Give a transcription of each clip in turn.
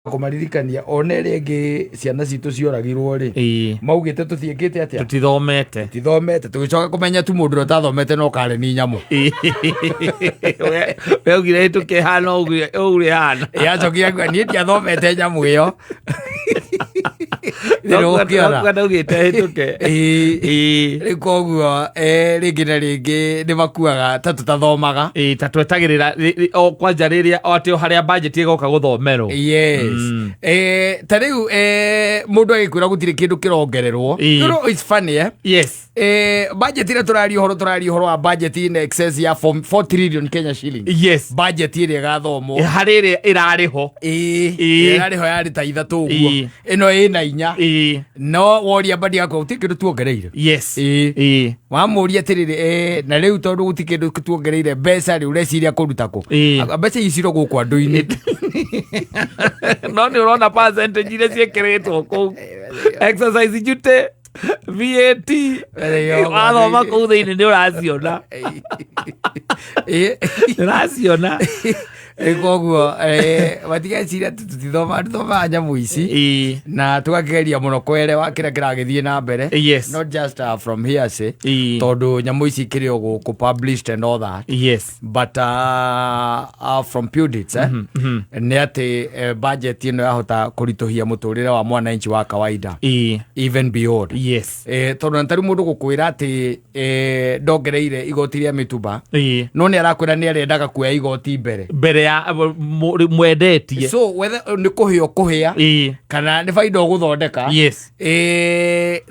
Kũmaririkania one ĩrĩa ĩngĩ ciana citũ cioragirwo rĩ, maugĩte tũtiĩkĩte atĩa? Tũtithomete. Tithomete. Tũgĩcoka kũmenya tu mũndũ ũrĩa ũtathomete no kare ni nyamũ. We augire ĩtũke hana ũguo ũguo ĩhana. Yacokire akiuga niĩ ndiathomete nyamũ ĩyo. Nĩũkĩona? Ndaugĩte ĩtũke. Rĩu koguo rĩngĩ na rĩngĩ nĩ makuaga ta tũtathomaga. Ĩĩ, ta twetagĩrĩra o kwanja rĩrĩa o atĩ o harĩa budget ĩgoka gũthomerwo. Yes. Ta rĩu mũndũ agĩkwĩra gũtirĩ kĩndũ kĩrongererwo. You know, it's funny, eh? Budget ĩrĩa tũraria ũhoro, tũraria ũhoro wa budget in excess ya 4 trillion Kenya shilling. Budget ĩrĩa ĩgathomwo. Harĩ ĩrĩa ĩrarĩ ho. Ĩrarĩ ho yarĩ ta 3 ũguo. Ĩno ĩna 4. No woria mbandi yakwa gũtirĩ kĩndũ tuongereire. Wamũria atĩrĩrĩ, na rĩu tondũ gũtirĩ kĩndũ tuongereire mbeca rĩ, ũreciria kũruta kũ? Mbeca ici ciro gũkũ andũ-inĩ. No nĩ ũrona percentage iria ciĩkĩrĩtwo kũu, exercise duty, VAT, wathoma kũu thĩinĩ nĩ ũraciona. Nĩ ũraciona. Koguo matigeciria atĩ tũtithomaga, tũthomaga nyamũ ici na tũgakĩgeria mũno kwerewa kĩrĩa kĩragĩthiĩ na mbere. Not just from hearsay, tondũ nyamũ ici ikĩrĩ o gũkũ published and all that, but from pundits, nĩ atĩ budget ĩno yahota kũritũhia mũtũrĩre wa mwananchi wa kawaida even beyond. Tondũ na tarĩu mũndũ gũkwĩra atĩ ndongereire igoti rĩa mĩtumba, no nĩ arakwĩra nĩ arendaga kuoya igoti mbere. Mbere ya mwendetie. So whether nĩ kũhĩa ũkũhĩa kana nĩ baida ũgũthondeka,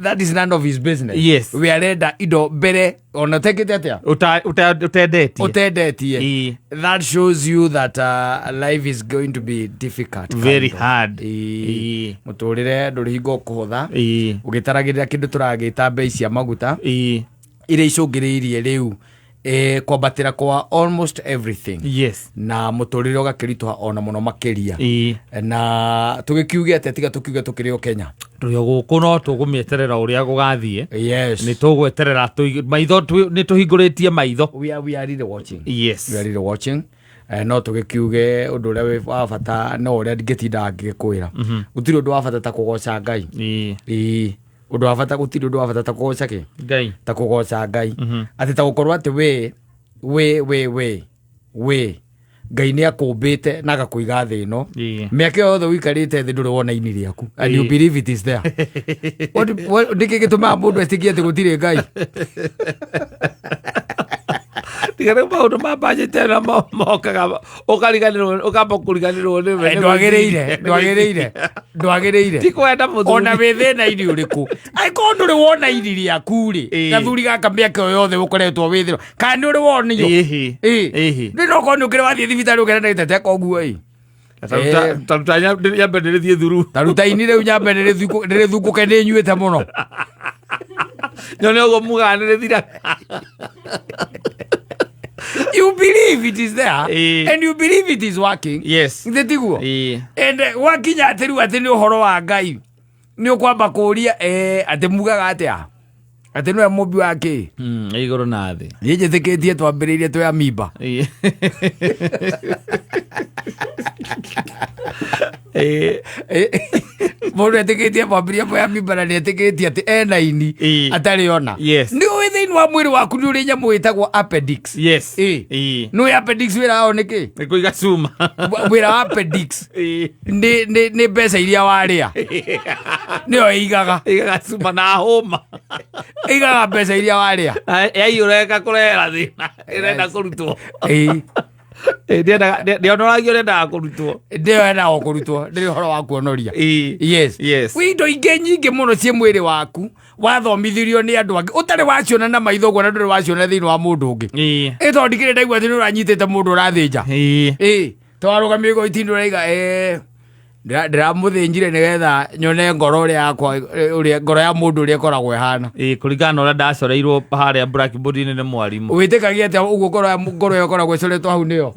that is none of his business. We arenda indo mbere ona ũtekĩte atĩa? Ũtendetie. Ũtendetie. That shows you that life is going to be difficult, very kind of. Hard. Mũtũrĩre ndũrĩ hingo ũkũhũtha, ũgĩtaragĩrĩra kĩndũ tũragĩta mbei cia maguta iria icũngĩrĩirie rĩu kwambatĩra kwa almost everything, na mũtũrĩre ũgakĩritũha ona mũno makĩria. Na tũgĩkiuge atĩa tiga tũkiuge tũkĩrĩ o Kenya? Tũrĩ o gũkũ, no tũgũmĩeterera ũrĩa gũgathiĩ. Nĩ tũgweterera maitho, nĩ tũhingũrĩtie maitho. We are really watching. We are really watching. No tũgĩkiuge ũndũ ũrĩa wĩ wa bata no ũrĩa ndingĩtinda ngĩkwĩra, gũtirĩ ũndũ wa bata ta kũgoca Ngai. Ĩĩ, ũndũ wa bata, gũtirĩ ũndũ wa bata ta kũgoca kĩ? Ngai. Ta kũgoca Ngai, atĩ ta gũkorwo atĩ we Ngai nĩ akũmbĩte na agakũiga thĩ ĩno. Mĩaka ĩyo yothe ũikarĩte thĩ ndũrĩ wona ini rĩaku, and you believe it is there. Nĩkĩ gĩtũmaga mũndũ etĩkie atĩ gũtirĩ Ngai? Tiga rĩu maũndũ ma budget ĩno mokaga ũkariganĩrwo, ũkamba kũriganĩrwo nĩwe. Ndwagĩrĩire, ndwagĩrĩire, ndwagĩrĩire. Ti kwenda mũthuri. Ona wĩ thĩna-inĩ ũrĩkũ, angĩkorwo ndũrĩ wona ini rĩaku rĩ, gathuri gaka mĩaka ĩyo yothe ũkoretwo wĩ thĩna, kana nĩ ũrĩ wonio? Ĩhĩ. Nĩ no korwo nĩ ũkĩrĩ wathiĩ thibitarĩ ũkera ndagĩtarĩ teka ũguo ĩ. Taruta nyambe ndĩrĩthiĩ thuru. Taruta ini rĩu nyambe ndĩrĩthukũke, nĩ nyuĩte mũno. Nyone ũguo mugaga nĩrĩthiraga. You believe it is there and you believe it is working. Githĩ tiguo? And gwakinya atĩ rĩu atĩ nĩ ũhoro wa Ngai, nĩ ũkwamba kũũria, atĩ mugaga atĩa atĩ nĩwe mũmbi wa kĩ? Igũrũ na thĩ. Niĩ njĩtĩkĩtie twambĩrĩirie twĩ amimba. Mũndũ etĩkĩtie mwambĩrĩria mwĩ amimba na nĩ etĩkĩtie atĩ ena ini atarĩ ona. Nĩ ũĩ thĩinĩ wa mwĩrĩ waku nĩ ũrĩ nyamũ ĩtagwo appendix? Nĩ ũĩ appendix wĩra wao nĩ kĩ? Nĩ kũiga cuma. Wĩra wa appendix nĩ mbeca iria warĩa nĩyo ĩigaga. Igaga cuma na hũma. Ĩigaga mbeca iria warĩa. Yaiyũra ĩgakũrehera thĩna, ĩrenda kũrutwo. Ndĩonoragio, rĩendaga kũrutwo. Ndĩyo yendaga o kũrutwo, ndĩrĩ ũhoro wa kuonoria. Kwĩ indo ingĩ nyingĩ mũno ciĩ mwĩrĩ waku wathomithirio nĩ andũ angĩ ũtarĩ waciona na maitho ũguo, na ndũrĩ waciona thĩinĩ wa mũndũ ũngĩ. Ĩ tondũ ndikĩrĩ ndaigua atĩ nĩ ũranyitĩte mũndũ ũrathĩnja. Ĩ twarũgamio igoti-inĩ ũraiga, ndĩramũthĩnjire nĩgetha nyone ngoro ũrĩa yakwa, ũrĩa ngoro ya mũndũ ũrĩa ĩkoragwo ĩhana. Kũringana na ũrĩa ndacoreirwo harĩa blackboard-inĩ nĩ mwarimũ. Wĩtĩkagia atĩa ũguo ngoro ya ngoro ĩyo ĩkoragwo ĩcoretwo hau nĩyo?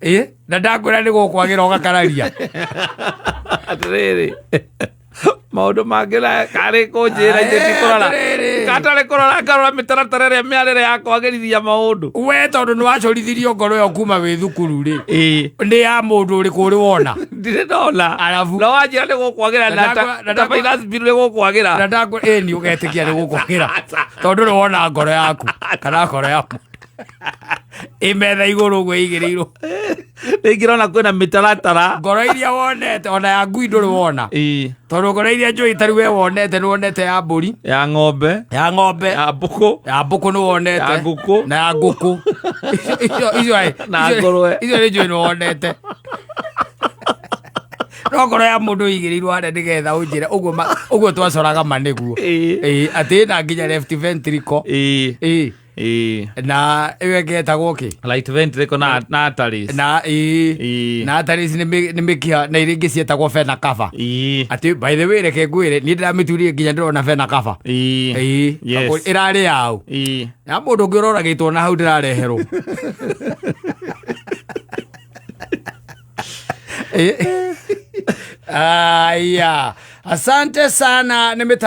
Ĩ na ndakwĩra nĩ gũkwagĩra ũgakararia. Atĩrĩrĩ, maũndũ mangĩ na karĩ kũnjĩra itĩ tikũrora. Atĩrĩrĩ. Katarĩ kũrora ngarora mĩtaratara ĩrĩa mĩarĩre ya kwagĩrithia maũndũ. We tondũ nĩ wacorithirio ngoro ĩyo kuma wĩ thukuru rĩ, Ĩĩ. Nĩ ya mũndũ ũrĩkũ ũrĩ wona? Ndirĩ ndona. Arabu. No wanjĩra nĩ gũkwagĩra Na na na ta finance bill nĩ gũkwagĩra. Na ndakũ ĩ nĩ ũgetĩkia nĩ gũkwagĩra tondũ nĩ wona ngoro yaku kana ngoro ya mũndũ ĩ metha igũrũ ũguo ĩigĩrĩirwo. Nĩ ingĩrona kwĩna mĩtaratara. Ngoro iria wonete, ona ya ngui ndũrĩ wona, Ĩĩ. Tondũ ngoro iria njũĩ tarĩ we wonete, nĩ wonete ya mbũri, Ya ng'ombe, ya ng'ombe, ya mbũkũ, ya mbũkũ nĩ wonete, Ya ngũkũ. Na ya ngũkũ. Icio Na ngũrwe. Icio nĩ njũĩ nĩ wonete, no ngoro ya mũndũ ĩigĩrĩirwo harĩa nĩgetha ũnjĩre ũguo ũguo twacoraga ma nĩguo. Ĩĩ. Ĩĩ, atĩ ĩna nginya left ventricle. Ĩĩ. Ĩĩ. Ĩĩ. Na ĩyo ĩngĩ ĩtagwo kĩ? Right ventricle na arteries. Na ĩĩ. Ĩĩ. Na arteries nĩ mĩkiha na iria ingĩ ciĩtagwo vena cava. Ĩĩ. Atĩ by the way, reke ngwĩre, niĩ ndĩramĩturie nginya ndĩrona vena cava. Ĩĩ. Ĩĩ. Yes. Ĩrarĩ yaũ? Ĩĩ. Ya mũndũ ũngĩ ũroragĩtwo na hau ndĩrareherwo. Ĩĩ. Aya, asante sana nĩ mĩta.